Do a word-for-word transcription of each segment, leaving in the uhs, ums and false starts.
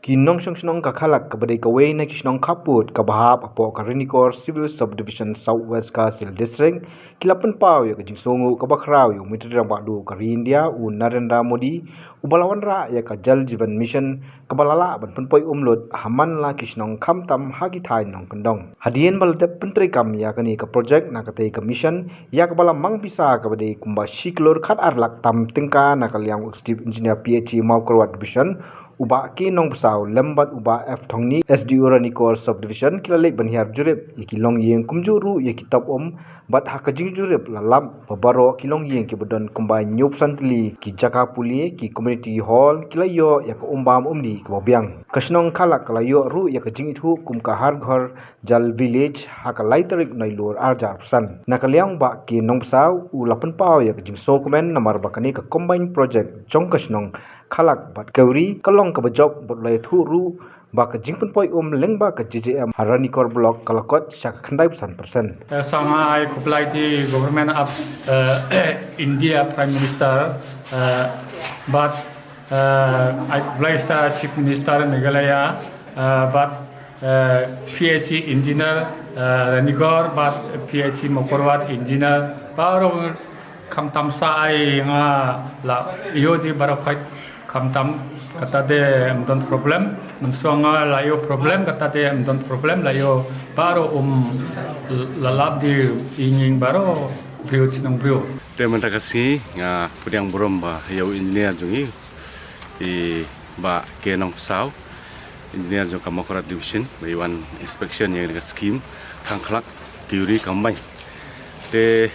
Ki nongshong shnong ka Khalak kaba dei kawei na ki shnong khappud kaba hap hapoh ka Ranikor Civil Subdivision, South West Khasi Hills District, ki la pynpaw ïa ka jingsngewnguh kaba khraw ïa u Myntri Rangbah Duh ka ri India u Narendra Modi, uba la wanrah ïa ka Jal Jeevan Mission kaba la lah ban pynpoi um lut ha man la ki shnong khamtam ha ki thaiñ nongkyndong. Hadien ba la dep pyntreikam ïa kane ka projek na katei ka mission, ïa kaba la mang pisa kaba dei kumba shi klur khatar lak tam tyngka na ka liang u Chief Engineer P H E Mawkyrwat Division, u Bah K Nongbsap lem bad u Bah F Thongni, S D O Ranikor Subdivision, ki la leit ban hiar jurip ïa ki longïing kumjuh ruh ïa ki top um, bad ha ka jingjurip la lap ba baroh ki longïing kiba don kumba hynñiewphew san tylli ki jaka pule, ki community hall, ki la ïoh ïa ka um bam um dih kaba biang. Ka shnong Khalak ka la ïoh ruh ïa ka jingithuh kum ka Har Ghar Jal Village ha ka lai tarik Nailur arhajar arphew san. Na ka liang u Bah K Nongbsap u la pynpaw ïa ka jingsngewkmen namar ba kane ka combined project jong ka shnong Khalak bad Kiuri ka long kaba jop bad u la ïathuh ruh ba ka jingpynpoi um lyngba ka J J M ha Ranikor Block ka la kot sha ka khyndaiphew san percent. Eh, sa nga ai khublei ïa i Government of, eh, India, Prime Minister, eh, bad, eh, ai khublei sa Chief Minister Meghalaya, eh, bad, eh, P H E Engineer, eh, Ranikor, bad P H E Mawkyrwat Engineer, baroh khamtam sa ai nga la ïoh dei baroh khoit khamtam, kata de ym don problem. Mynshuwa nga la ïoh problem, kata de ym don problem, la ïoh baroh um la lap dei ïing ïing baroh briew chnong briew. Te mynta ka sngi nga pdiang burom ba ïa u engineer jong ngi, i Bah K Nongbsap, engineer jong ka Mawkyrwat Division, ba i wan inspection ïa ka scheme Khangkhlak Kiuri combine. Te,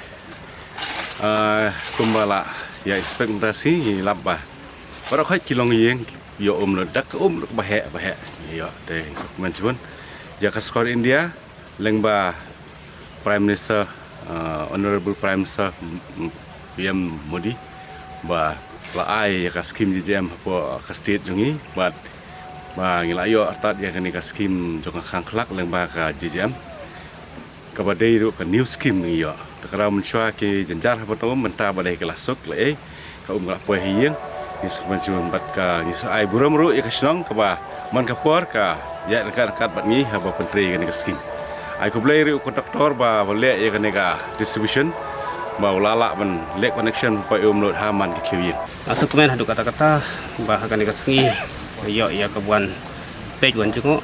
ah, kumba la ïa inspect mynta ka sngi, ngi lap ba baroh khoit ki longïing ïoh um lut da ka um lut ba heh ba heh. Ïa te kumne shibun ïa ka sorkar India lyngba Prime Minister, ah, Honorable Prime Minister, mm, P M Modi, ba la ai ïa ka scheme J J M hapoh ka state jong ngi, bad ba ngi la ïoh artat ïa kane ka scheme jong ka Khangkhlak lyngba ka J J M. Kaba dei ruh ka new scheme ngi ïoh. Te ka daw mynshuwa ki jynjar haba tang um, mynta ba dei ka la suk la ei, ka um ka la poi ha ïing. Ngi sngewbha jingmut bad ka, ngi sngew ai burom ruh ïa ka shnong kaba man ka por ka ïaid ryngkat ryngkat bad ngi haba pyntrei ïa kane ka scheme. Ai khublei ruh ïa u contractor ba, ba leh ïa kane ka distribution, ba u la lah ban leh connection poi um lut ha man ki thliew ïing. Nga sngewkmen haduh katta katta ba ha kane ka sngi ïoh ïa ka wan peit wan jngoh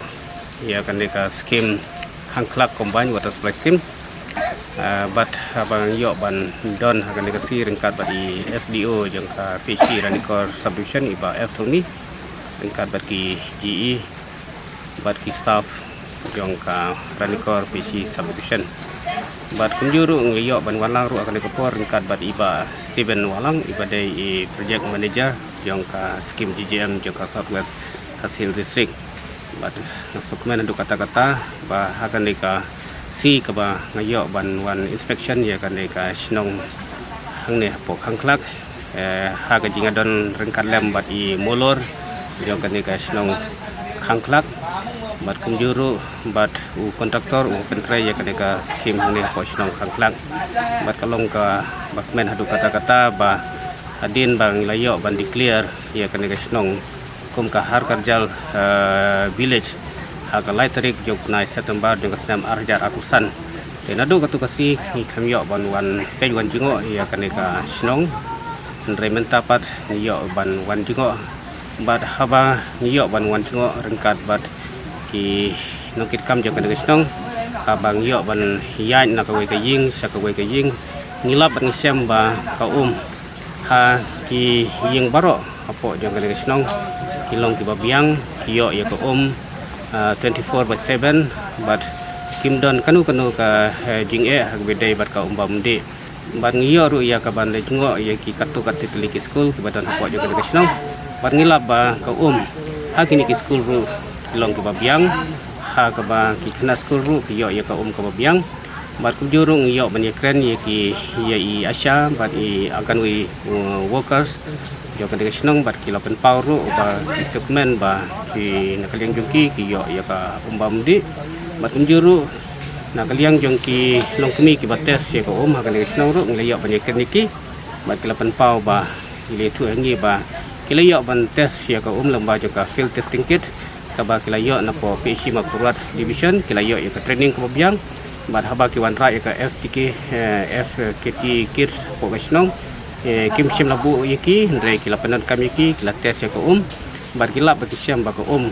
ïa kane ka scheme Khangkhlak Combined Water Supply Scheme. Ah, bad haba ngi ïoh ban don ha kane ka sngi ryngkat bad i S D O jong ka P H E Ranikor Subdivision, i Bah F Thongni, ryngkat bad ki G E bad ki staff jong ka Ranikor P H E Subdivision. Bad kumjuh ruh ngi ïoh ban wan lang ruh ha kane ka por ryngkat bad i Bah Stephen Wahlang, iba dei i project manager jong ka scheme J J M jong ka South West Khasi Hills District. Bad nga sngewkmen haduh katta katta ba ha kane ka sngi kaba nga ïoh ban wan inspection ïa kane ka shnong hangne hapoh Khangkhlak, eh, ha ka jingïadon ryngkat lem bad i Molor jong kane ka shnong Khangkhlak, bad kumjuh ruh bad u contractor u pyntrei ïa kane ka scheme hangne hapoh shnong Khangkhlak. Bad ka long kaba kmen haduh katta katta ba hadien ba ngi la ïoh ban declare ïa kane ka shnong kum ka Har Ghar Jal, eh, Village ha ka lai tarik jong u bnai September jong ka snem arhajar arphew san. Te naduh katto ka sngi ngi khlem ïoh ban wan peit wan jngoh ïa kane ka shnong. Hynrei mynta pat ngi ïoh ban wan jngoh. Bad haba ngi ïoh ban wan jngoh ryngkat bad ki nongkitkam jong kane ka shnong, haba ngi ïoh ban ïaid na kawei ka ïing sha kawei ka ïing, ngi lap bad ngi shem ba ka um ha ki ïing baroh hapoh jong kane ka shnong ki long kiba biang, ki ïoh ïa ka um, ah, twenty-four by seven, bad kim don kano kano ka, eh, jingeh ha kaba ïadei bad ka um bam um dih. Bad ngi ïoh ruh ïa kaban leit jngoh ïa ki katto katne tylli ki skul kiba don hapoh jong kane ka shnong. Bad ngi lap ba ka um ha kine ki skul ruh ki long kiba biang, ha kaba ki khynnah skul ruh ki ïoh ïa ka um kaba biang. Bad kumjuh ruh ngi ïoh ban ïakren ïa ki, ïa i ASHA bad i Anganwadi, uh, workers jong kane ka shnong, bad ki la pynpaw ruh ba ki sngewkmen ba ki na ka liang jong ki ki ïoh ïa ka um bam um dih. Bad kumjuh ruh na ka liang jong ki longkmie kiba test ïa ka um ha kane ka shnong ruh ngi la ïoh ban ïakren ïa ki. Bad ki la pynpaw ba ki la ïathuh ha ngi ba ki la ïoh ban test ïa ka um lyngba jong ka field testing kit. Kaba ki la ïoh na poh P H C Mawkyrwat Division, ki la ïoh ïa ka training kaba biang. Bad haba ki wanrah ïa ka F T K, eh, F K T Kids hapoh ka shnong, eh, kim shym la buh ïa ki, hynrei ki la pyndonkam ïa ki, ki la test ïa ka um. Bad ki lap ba ki shem ba ka um,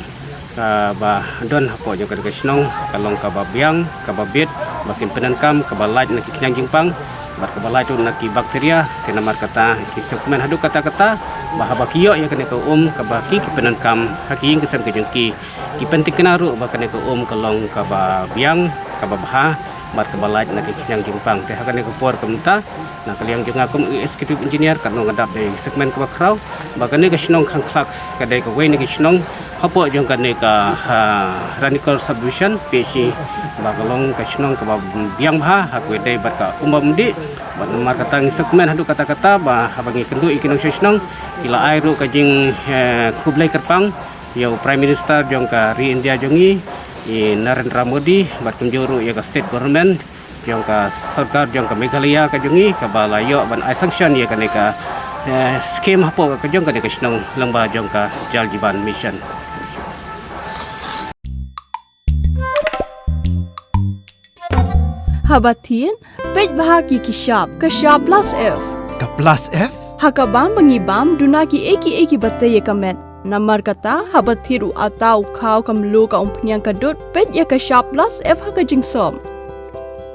ah, ba don hapoh jong ka shnong ka long kaba biang, kaba bit, ba kin pyndonkam, kaba lait na ki khñiang jingpang, bad kaba lait ruh na ki bakteria. Te namar kata ki sngewkmen haduh katta katta ba haba ki ïoh ïa kane ka um kaba ki, ki pyndonkam ha ki ïing ki sem ki jong ki, ki pynthikna ruh ba kane ka um ka long kaba biang, kaba bha, bad kaba lait na ki khñiang jingpang. Te ha kane ka por ka mynta, na ka liang jong nga kum u executive engineer, katno nga dap da i sngewkmen kaba khraw ba kane ka shnong Khangkhlak ka dei kawei na ki shnong hapoh jong kane ka, ha, Ranikor Subdivision, P H C, ba ka long ka shnong kaba biang bha ha kaba ïadei bad ka um bymdih. Bad namar kata ngi sngewkmen haduh katta katta ba haba ngi kynduh ïa ki nongshong shnong, ki la ai ruh ka jing, eh, khublei kyrpang ïa u Prime Minister jong ka ri India jong ngi, i Narendra Modi, bad kumjuh ruh ïa ka State Government jong ka sorkar jong ka Meghalaya ka jong ngi, kaba la ïoh ban ai sanction ïa kane ka, eh, scheme hapoh ka jong kane ka shnong lyngba jong ka Jal Jeevan Mission. Haba thied, peit bha ki ki shap, ka shap plus F. Ka plus F? Ha ka bam ba ngi bam, duna ki ei ki ei kiba tei ïa ka met. Namar kata, haba thied u atta, u khaw, ka mluh, ka umphniang, ka dud, peit ïa ka shap plus F ha ka jingsop.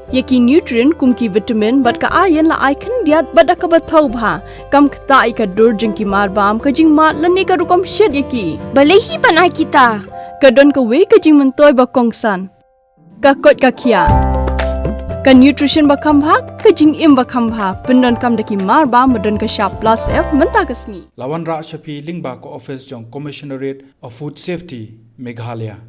Ïa ki nutrient kum ki vitamin bad ka iron la ai khyndiat bad da kaba thaw bha. Kam ktah ïa ka dur jong ki mar bam, ka jingmad lane ka rukom shet ïa ki. Balei hi ban ai kita? Ka don kawei ka jingmyntoi ba kongsan. Ka koit ka khiah. Ka nutrition ba kham bha, ka jingim ba kham bha, pyndonkam da ki mar bam ba don ka shap plus F mynta ka sngi. La wanrah sha phi lyngba ka office jong Commissionerate of Food Safety, Meghalaya.